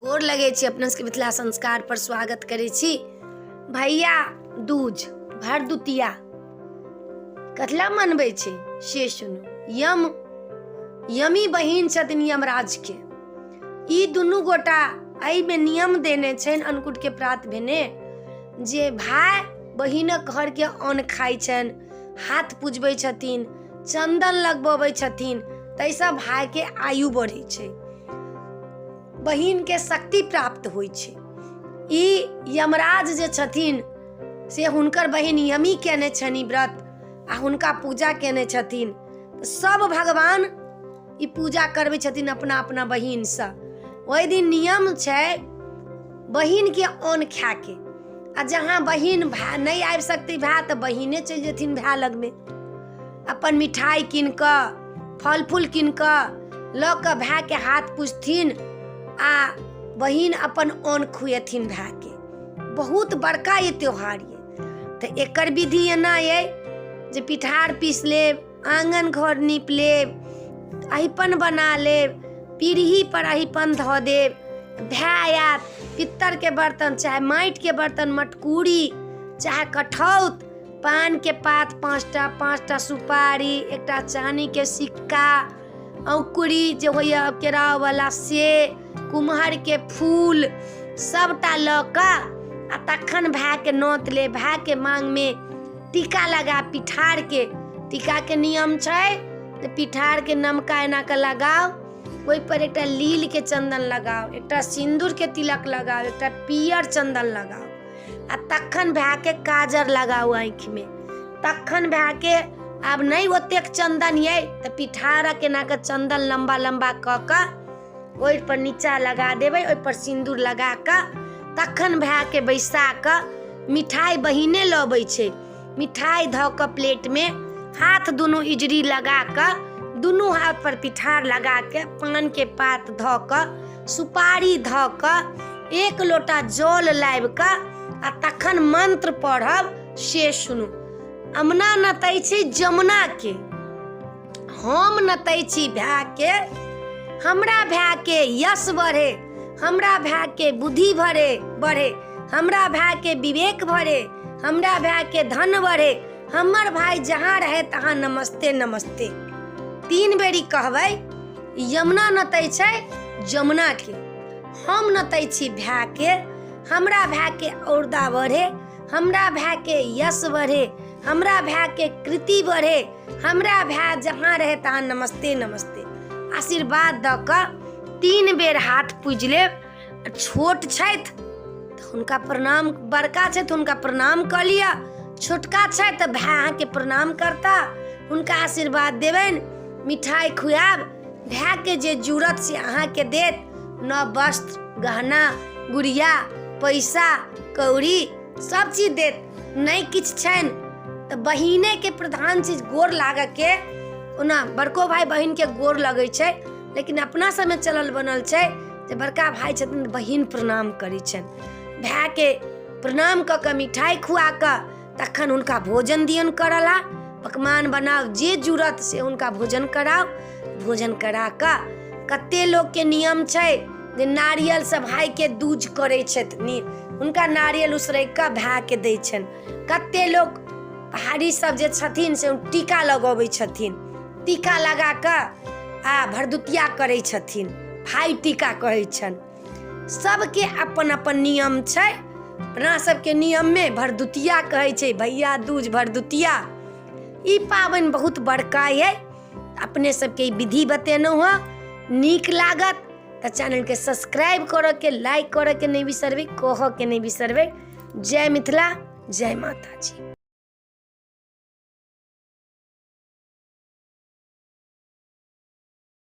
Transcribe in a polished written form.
गोर लगै छी अपना सबके मिथिला संस्कार पर स्वागत करै छी। भैया दूज भरदुतिया कथला मनबै छै से सुनू। यम यमी बहिन छथिन यमराज के। ई दुनू गोटा एहिमे नियम देने छनि अन्नकूट के प्रात भेने जे भाय बहिनक घर के अन्न खाइ छनि, हाथ पुजबै छथिन, चन्दन लगबबै छथिन, ताहिसँ भाय के आयु बढ़ै छै, बहिनके शक्ति प्राप्त होइ छै। ई यमराज जे छथिन से हुनकर बहिन यमी केने छनि व्रत आ हुनका पूजा केने छथिन। सब भगवान ई पूजा करबै छथिन अपना अपना बहिनसँ। ओहि दिन नियम छै बहिनके अन्न खायके, आ जहाँ बहिन भाय नहि आबि सकतै भाय तऽ बहिने चलि जेथिन भाय लगमे, अपन मिठाइ कीन कऽ फल फूल कीन कऽ लऽ कऽ भायके हाथ पुजथिन आ बहिन अपन अन्न खुएथिन भायके। बहुत बड़का ई त्योहार ये। तऽ एकर विधि एना अइ जे पिठार पीस लेब, आङ्गन घर नीप लेब, अहिपन बना लेब, पीढ़ीपर अहिपन धऽ देब, भाय आयत पित्तरके बर्तन चाहे माटिके बर्तन मटकूरी चाहे कठौत, पानके पात 5टा, 5टा सुपारी, एकटा चानीके सिक्का, औंकुरी जे होइए केराववला से, कुम्हरके फूल सबटा लऽ कऽ आ तखन भायके नोत ले, भायके माँगमे टीका लगा पिठारके। टीकाके नियम छै जे पिठारके नमका एना कऽ लगाउ, ओहिपर एकटा लीलके चन्दन लगाउ, एकटा सिन्दूरके तिलक लगाउ, एकटा पियर चन्दन लगाउ आ तखन भायके काजर लगाउ आँखिमे। तखन भायके आब नहि ओतेक चन्दन अइ तऽ पिठारक एना कऽ चन्दन लम्बा लम्बा कऽ कऽ ओहिपर नीचा लगा देबै, ओहिपर सिन्दूर लगा कऽ तखन भायके बैसा कऽ मिठाइ बहिने लबै छै, मिठाइ धऽ कऽ प्लेटमे हाथ दुनू इजरी लगा कऽ दुनू हाथ पर पिठार लगा कऽ पानके पात धऽ कऽ सुपारी धऽ कऽ एक लोटा जल लाबि कऽ आ तखन मंत्र पढ़ब से सुनू। अमना नतै छै जमुना के, हम नतै छी भाय के, हमरा भाय के यश बढ़े, हमरा भाय के बुद्धि भरे बढ़े, हमरा भाय के विवेक भरे, हमरा भाय के धन बढ़े, हमर भाय जहाँ रहे तहाँ नमस्ते नमस्ते। 3 बेरी कहबै। यमुना नतै छै जमुना के, हम नतै छी भाय के, हमरा भाय के औरदा बढ़े, हमरा भाय के यश बढ़े, हमरा भाय के कृति बढ़े, हमरा भाय जहाँ रहे तहाँ नमस्ते नमस्ते। आशीर्वाद दऽ कऽ 3 बेर हाथ पूजि लेब। छोट छथि तऽ हुनका प्रणाम, बड़का छथि हुनका प्रणाम कऽ लिअ, छोटका छथि तऽ भाय अहाँके प्रणाम करता, हुनका आशीर्वाद देबनि, मिठाइ खुआएब, भायके जे जुड़त से अहाँके देत, नव वस्त्र गहना गुड़िया पैसा कौड़ी सब चीज देत। नहि किछु छनि तऽ बहिनेके प्रधान चीज गोर लागऽके। ओना बड़को भाय बहिनके गोर लगै छै, लेकिन अपना सबमे चलल बनल छै जे बड़का भाय छथिन तऽ बहिन प्रणाम करै छनि। भायके प्रणाम कऽ कऽ मिठाइ खुआ कऽ तखन हुनका भोजन दियौन करऽ ला, पकवान बनाउ जे जुड़त से हुनका भोजन कराउ। भोजन करा कऽ कते लोकके नियम छै जे नारियलसँ भायके दूज करै छथि, हुनका नारियल उसरगि कऽ भायके दै छनि। कते लोक पहाड़ी सब जे छथिन से टीका लगबै छथिन, टीका लगा कऽ आ भरदुतिया करै छथिन, भाय टीका कहै छनि। सबके अपन अपन नियम छै। अपना सबके नियममे भरदुतिया कहै छै, भैया दूज भरदुतिया। ई पाबनि बहुत बड़का अइ। अपने सबके ई विधि बतेलहुँ हँ, नीक लागत तऽ चैनलके सब्सक्राइब करऽके, लाइक करऽके नहि बिसरबै, कहऽके नहि बिसरबै। जय मिथिला, जय माताजी।